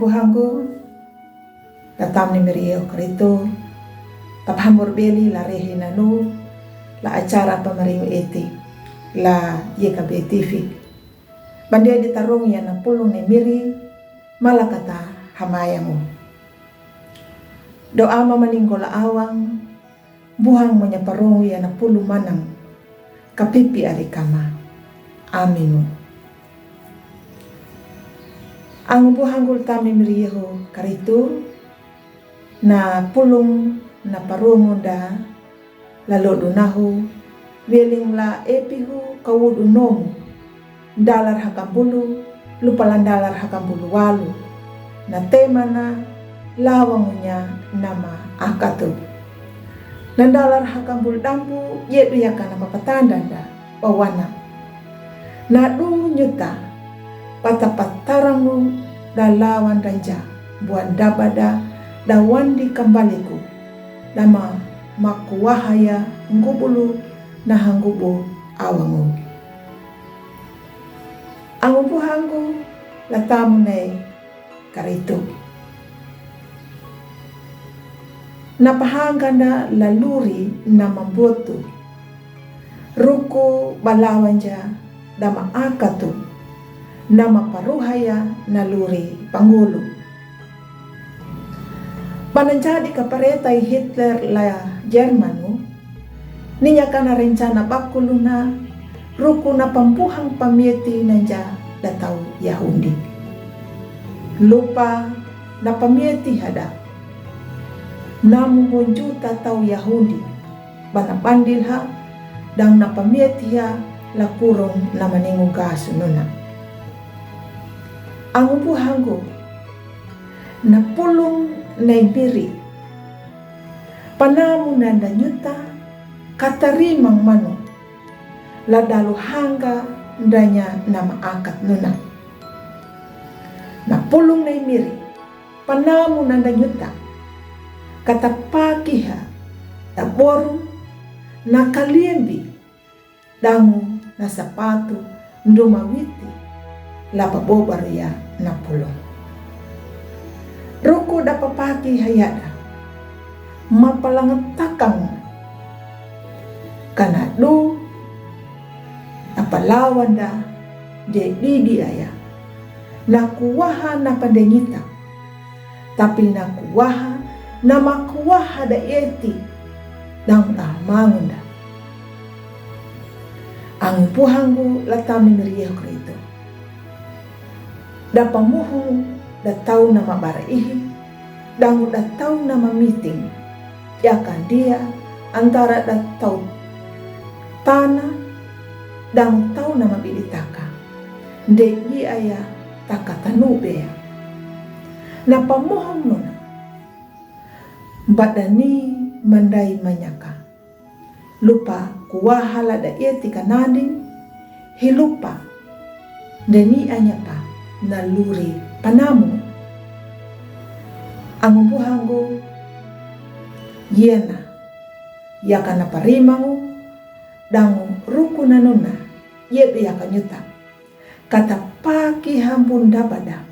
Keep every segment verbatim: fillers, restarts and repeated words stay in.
Buhanggu, la tamni miri iho Karitu, ta pahambur beli la rehi nanu, la acara pamaringu eti, la Y K B T V. Bande di tarung ia na pulung ne miri, malakata hamayangu. Doa mamaningo la awang, buhang mo nya parung ia na pulung manang, kapipi ari kama. Aminu. Angu buhanggu la tamni miri iho Karitu, na pulung na parung unda, la lodu nahu, weling la epihu kawudu nomu, dalar hakambulu, lupa la dalar hakambulu walu, na temana, lawangunya nama akatu. Na dalar hakambulu dampu, yedu yaka nama patandanda, pawana. Na du nyuta, pata patarangu, da lawan danja, buan dabada, da wandi kambaliku, dama makuwahaya ngubulu, na hangubu awangu. Angu buhanggu la tamni Karitu. Na pahanganda la luri na mambotu. Ruku balawanja dama akatu. Nama paruhaya na luri pangulu. Bana jadi kapareta i Hitler la Jermanu, ninya kana rencana bakuluna, ruku na pambuhang pamieti nanja da tau Yahudi. Lupa na pamieti hada. Namu monjuta tau Yahudi. Bana bandil ha, dang na pamieti ha la kurung na maningu gasu nuna. Angu buhanggu, na pulung na i miri. Panamu nanda nyuta, katarimang manu, la dalu hangga ndanya nama akat nuna. Na pulung na i miri, panamu nanda nyuta, katapakiha, da boru, na kaliembi, dangu na sapatu, nduma witi, la pabobaru ya na pulung. Ruku da papaki hayada, mapalangetakang, kana du, apalawanda, de didi aya, na kuwaha na pandengita, tapi na kuwaha, na makuwaha da eti, dang da mangunda. Angu buhanggu la tamni miri iho Karitu. Da pamuhung da tau nama bara ihi, dangu da tau nama miting, yakan dia antara da tau tana, dangu tau nama bili taka. Nde i aya taka tanu bea. Na pamuhung nuna. Badani mandai manyaka. Lupa kuwaha la da eti kanading, hi lupa. Ndeni anyapa na luri panamu. Angu buhanggu, yena, yaka na parimangu, dangu ruku na nuna, yedu yaka nyuta. Katapakiha mbunda bada.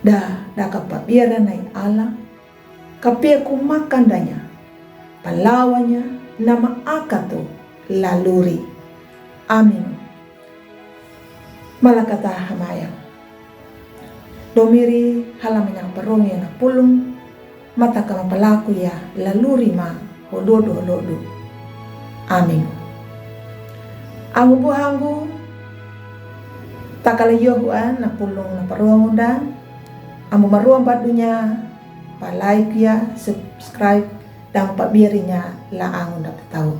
Da, da kapabiara nai ala, kapeku makandanya, palawanya, nama akatu, la luri. Amin. Malakata hamaya. Domiri hala manyang parung ya na pulung, mata kama palaku ya la luri ma holodu holodu. Amin. Angu buhanggu, takala yohu an na pulung na parung unda, ambu maruang badunya, pa like ya, subscribe, dan pabirinya la angu da patau.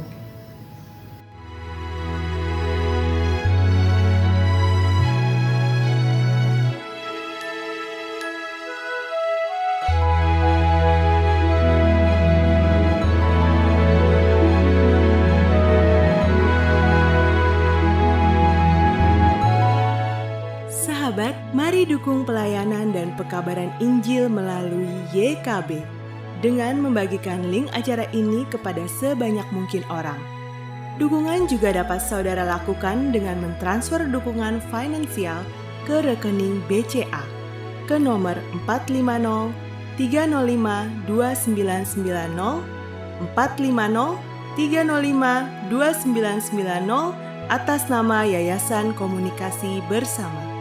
Sahabat, mari dukung pelayanan dan pekabaran Injil melalui Y K B dengan membagikan link acara ini kepada sebanyak mungkin orang. Dukungan juga dapat saudara lakukan dengan mentransfer dukungan finansial ke rekening B C A. ke nomor empat lima nol tiga nol lima dua sembilan sembilan nol, empat lima nol tiga nol lima dua sembilan sembilan nol, atas nama Yayasan Komunikasi Bersama.